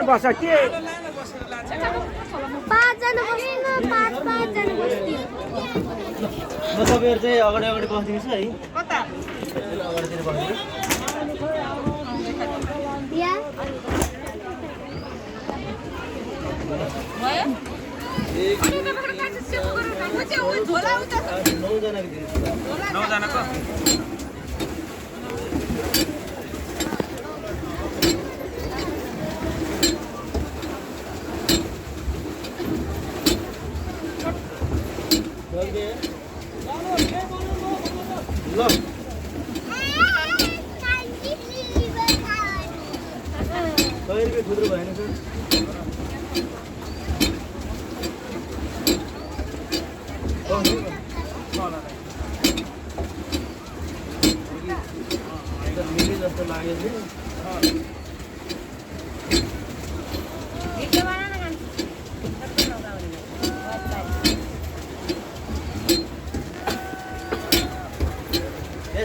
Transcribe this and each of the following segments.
बस के 5 जना बस्नु 5 जना बस्नु म तपाईहरु चाहिँ अगाडि अगाडि बस्दिनुस् है कता अगाडितिर बस्दिनु या भयो अनि तपाईहरु काछ सेभ गर्नु म चाहिँ ओ झोला उता 9 जना को दिनुस् 9 जना को खुद्रो भएन सर मिली जस्तो लाग्यो थियो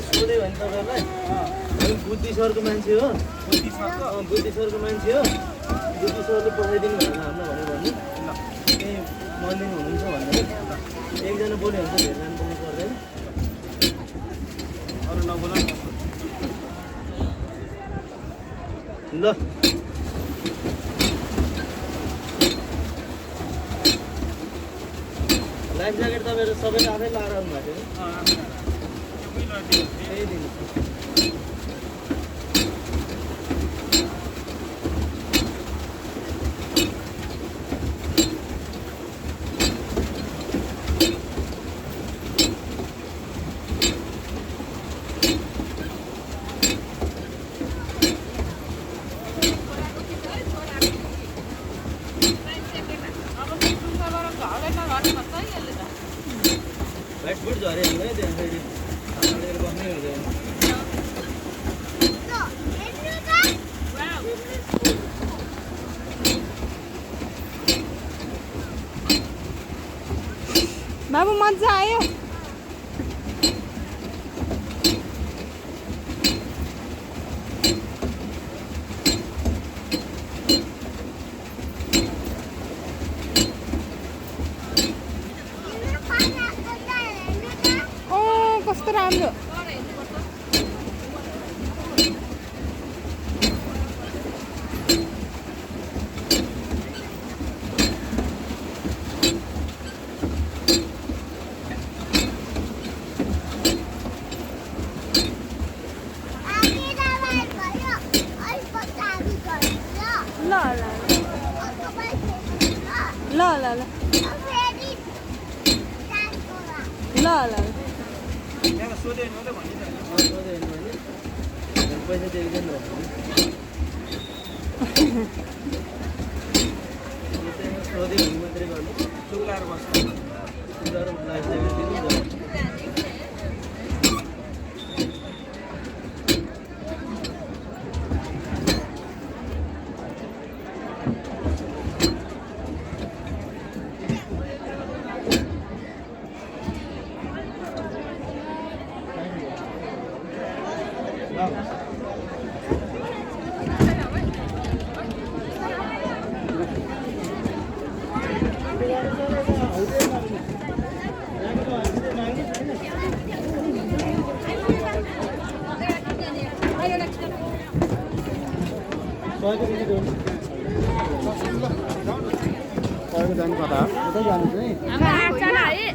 सोधे भने तपाईहरुलाई बुद्धि सरको मान्छे हो बुद्धि सरको मान्छे हो बुद्धि सरले पठाइदिनु भनेर हामीलाई भन्यो भने त्यही मन्दिर हुनुहुन्छ भनेर एकजना बोल्यो भने चाहिँ धेरैजना बोल्नु पर्दैन अरू नबोला ल लाइफ ज्याकेट तपाईहरु सबैले आफै लाएर आउनु भएको थियो त्यही दिन बुट झरे है त्यहाँ फेरि बस्नै हुँदैन बाबु मजा आयो कस्तो राम्रो ल ल ल ल ल सोधेन भने पैसा दिएको सोधे भने मात्रै गर्नु चुक्लाएर बस्छ लाइफ ज्याकेट दिनु जानु कता उतै जानु चाहिँ आमा 8 जना है